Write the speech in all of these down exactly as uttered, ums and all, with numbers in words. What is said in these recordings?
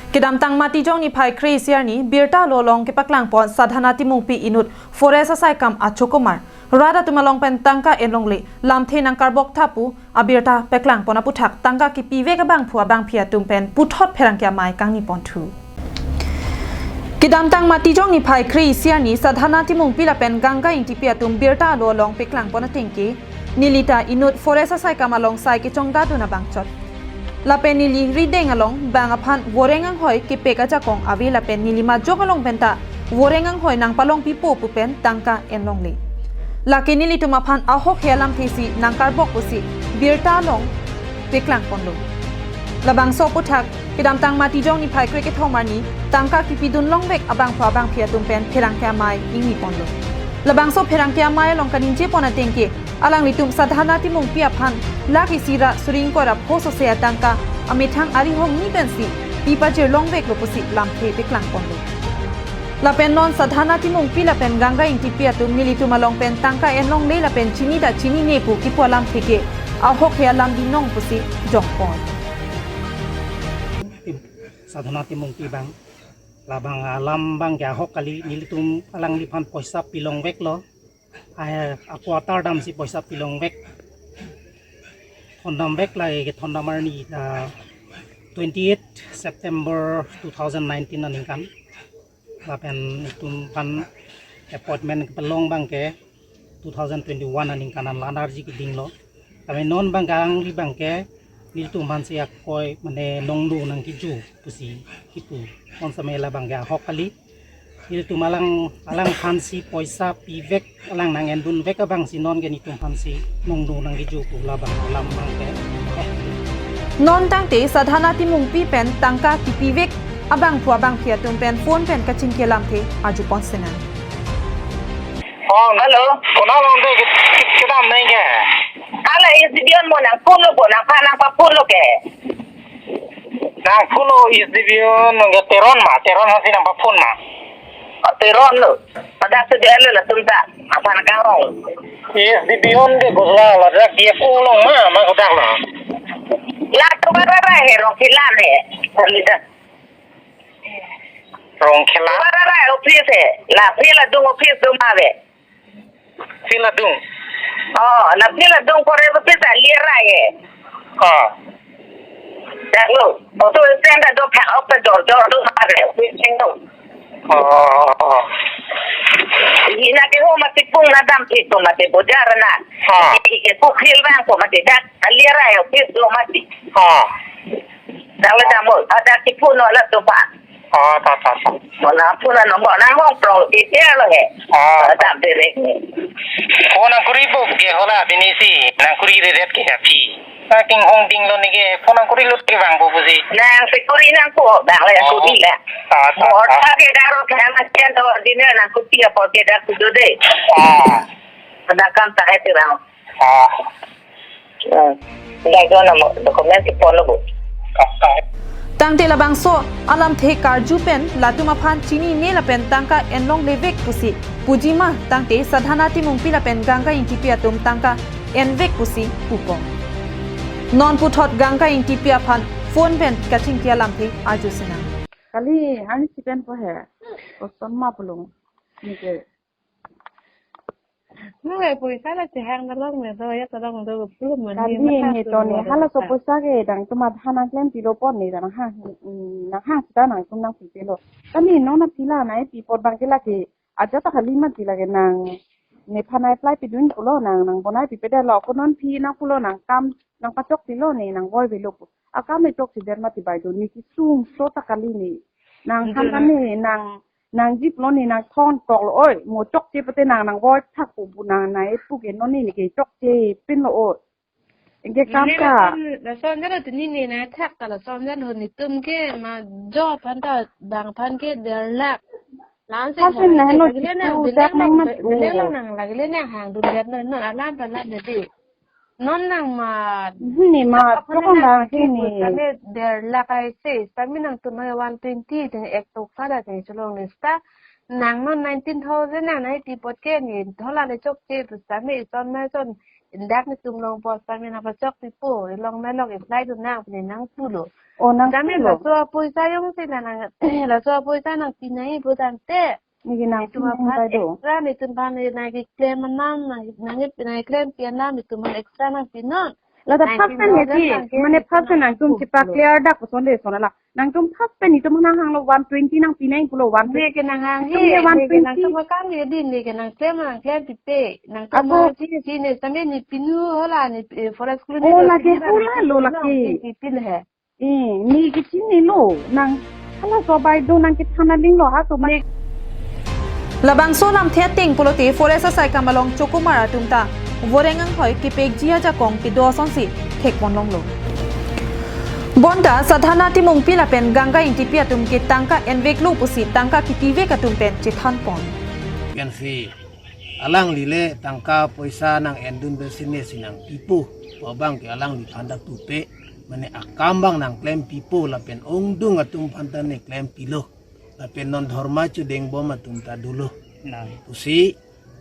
Kedamtang Matijong niphai kre-isi arni birta alo along kepaklangpon Sadhana Timungpi inut forest asaikam achokomar rat atum along pen tangka enlongle lamthe nangkarbok tha pu abirta paklangpon aputhak tangka kipivek abangphu abangphi atum pen puthot pherangke amei kangniponthu. Kedamtang Matijong niphai kre-isi arni Sadhana Timungpi lapen Ganga Ingtipi atum birta alo along paklangpon atengke neli ta inut forest asaikam along sai kechongdadun abangchot. Lapen neli rideng along bang aphan voreng anghoi kepek ajakong ave lapen neli majok along penta voreng anghoi nangpalongpipo pu pen tangka enlongle. Lake nelitum aphan ahokhe alamthe si nangkarbok pusi birta along paklangponlo. Labangso aputhak kedamtang Matijong niphai kre-kethom arni tangka kipidun longvek abangphu abangphi atum pen pherangke amei ingniponlo. Labangso pherangke amei along kaningjepon atengke alanglitum Sadhana Timungpi aphan lakh isi ra suri ingkoi ra pho sose atangka amethang arihongni pensi pipajir longveklo pusi lamthe paklangponlo. Lapen non Sadhana Timungpi lapen Ganga Ingtipi atum nelitum along pen tangka enlongle lapen chini ta chinine pu kipu alamthe ke ahokhe alam binong pusi jongpon. Sadhana Timungpi abang, labang alam abangke ahok kali, nelitum alangliphan poisa pilongveklo. Ai, a quarter damsi poisa pilongvek. Thondamvek lake, kethondam arni, ah, twenty-eight September two thousand nineteen aningkan. Lapen itum aphan appointment kepalong abangke two thousand twenty-one aningkan an la-an arji kedinglo. Kami non abangke alangli abangke nelitum aphansi akoi mane nongdo nangkeju pusi kipu. Konsame labangke ahok kali. Nelitum alang, alangphansi poisa pivek, alang nang-endunvek abangsi nonke nelitum aphansi nongdo nangkeju pu labang alam abangke. Non tangte Sadhana Timungpi pen tangka kipivek abangphu abangphi atum pen phone pen kachingki alamthe arjupon sinang. Oh, hello. Konat along te ke, ke, kedam nangke? Hala S D P O mo nangphone lo bo, nangphan nangpaphone lo ke. Nangphone lo S D P O nangke Teron ma, Teron hasi nangpaphone ma. Oh, Teron lo. Pada S D P O lo latum ta. Aphan kang rong. S D P O ke gosla la dak D F O along ma, ma kodak lo. Latum bara bara he Rongkhela he. Kami ta. Rongkhela. Bara bara office he. La field adung office do ma ve. Field adung. Oh, la field adung kore office ali rai he. Oh. Dak lo. Auto stand do phak ok ta jor jor do ma ve. Office do. Oh, oh, oh. Ina ke ho mati pung na dam ti to mati bojar na. Ha. Ike pu khil bang ko mati dak. Ali rai office do mati. Ha. Dak le dam mo. Ada ti pun no la to pa. Oh, ta, ta, ta. Mo na pun na mo na hong prong ti te lo he. Oh. Ada direct. Ko nangkuri bo ke hola binisi nangkuri redet ke api. Saking hong ding lo nike phone nangkuri lut ke bang bo buji. Nang sekuri nangko bang le kuri la. Ta, ta, ta. Mo ta ke daro ke ma chen do dinner nangkuti apo ke dak kudo de. Ah. Pada kam ta he te bang. Ah. Hmm. Dai do na mo document ti pon lo bo. Ka, ka. Tangte labangso alamthe karju pen latum aphan chinine lapen tangka enlonglevek pusi puji ma tangte Sadhana Timungpi lapen Ganga Ingtipi atum tangka envek pusi pupon. Non puthot Ganga Ingtipi aphan phone pen kachingki alamthe arju sinang. Kali, ani si pen po he. Koson ma pulung. Nike. Nung ai poisa la chehang na long me do, ya ta long do, pulum mani. Kali matha ne to ne, hala so poisa ke dang tuma than nangklem pilo pon ne, dang hang, mm, nang hang sita nangtum nangpi pilo. Kami non na pila na pi pot bang ke lake, aja ta kali mati lake nang, nephan ai apply pidun pulo nang, nang bonai pipedet lo, ko non phi nangpulo nang kam, nangpachok pilo ne, nang voi velo pu. Akam ne chokchedet mati bai do, ne kesung so ta kali ne. Nang han ta ne, nang nang jip lo ne nang thon tok lo oi, mo chokche pate nang nang voi thak pu pu nang nai pu ke non ne ke chokche pin lo oi. Anke kam ka. Lason jalo tini ne na thak ka lason jalo netum ke ma jo phan ta bang phan ke der lak. Lan se mo na no lagi le nang tu bilek dak nang long mat nang lagi le nang hang dun der non alam pa lam de. Non nang ma. Ni ma, chokong dang si ni. Kami der lak ai se, kami nangtum hai one twenty, teng ek tok sada teng cholong ni sta. Nang non nineteen thousand nang nai ti pot ke ni, thola le chokche tu kami son ma son, Indak netum long post pame nangpachok pipo, ilong melok apply dun nang pine nangpulo. O, nang Kami pulo. Laso apoisa jongsi la nang, laso apoisa nangpi nangji pu tangte. Neke nang netum aphan nang pai do. Extra, netum aphan nangkeklem anam, nang, nang, nangkeklem pi anam, netum aphan extra nangpinon. Lata nang first time pinon ya ji, nang ke mane netum first time nang nangtum pulo. Kipa clear dak puson de sonala. Nangtum first pen netum nanghanglo one twenty nangpi nangji pulo one twenty. Neke nanghangji, netum ye neke one twenty. Nangtum akam ye di, neke nangklem, nangklem pipe. Nangtum ako. Nang si, si ne sampai ne pinu hola ne, eh, forest colony. Oh, lo lake pinu hola lo pinu lake. Si, si pin he. Eh, ne kechinilo, nang, hala sobai do nangkethan aling lo ha sobai. Labangso lamthe ateng pulote forest asaikam along chokomar atum ta voreng anghoi kepekji ajakong kedo asonsi thekponlonglo. Bonta Sadhana Timungpi lapen Ganga Ingtipi atum ke tangka enveklo pusi tangka kepivek atum pen chethanpon. Pensi alangli le tangka poisa nang-endun pensi ne si nangpipo. Pu abang ke alangliphan ta pupe. Mane akam abang nangklem pipo lapen ongdung atum aphan ta ne klem pilo. Lapen non dhorma chodengbom atum ta dolo. Nang. Pusi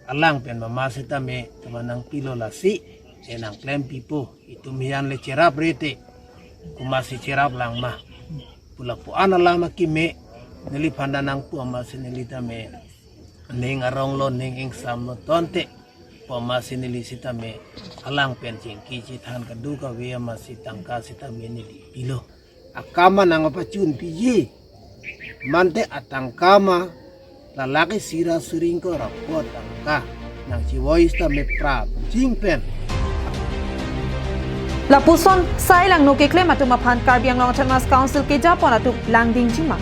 alang pen mama sitame teman nangpilo lasi, eh, nangklem pipo. Itum hian le cherap rete. Komatsi cherap lang ma. Pu lapu-an alam akeme, neliphan ta nangpu amatsi neli tame ning arong lo, ning ingsam lo tangte. Pu amatsi neli sitame alang pen chingki chethan kadokave amatsi tangka sitame neli pilo. Akam ma nangpachun piji. Mante atangka ma lalake sira suring ko rapo tangka nangchivoice tame prapjin pen. Lapuson sai langno keklem atum aphan Karbi Anglong Autonomous Council kejapon atum langdingjima.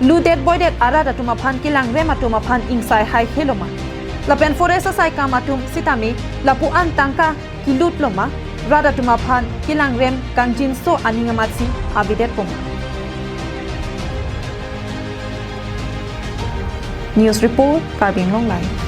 Ludet boidet arat atum aphan kelangrem atum aphan ingsai hai heloma. Lapen forest asaikam atum sitame lapu-an tangka kelut loma, rat atum aphan kelangrem kangjinso aning amatsi avedetpoma. News report, Karbi Anglong Live.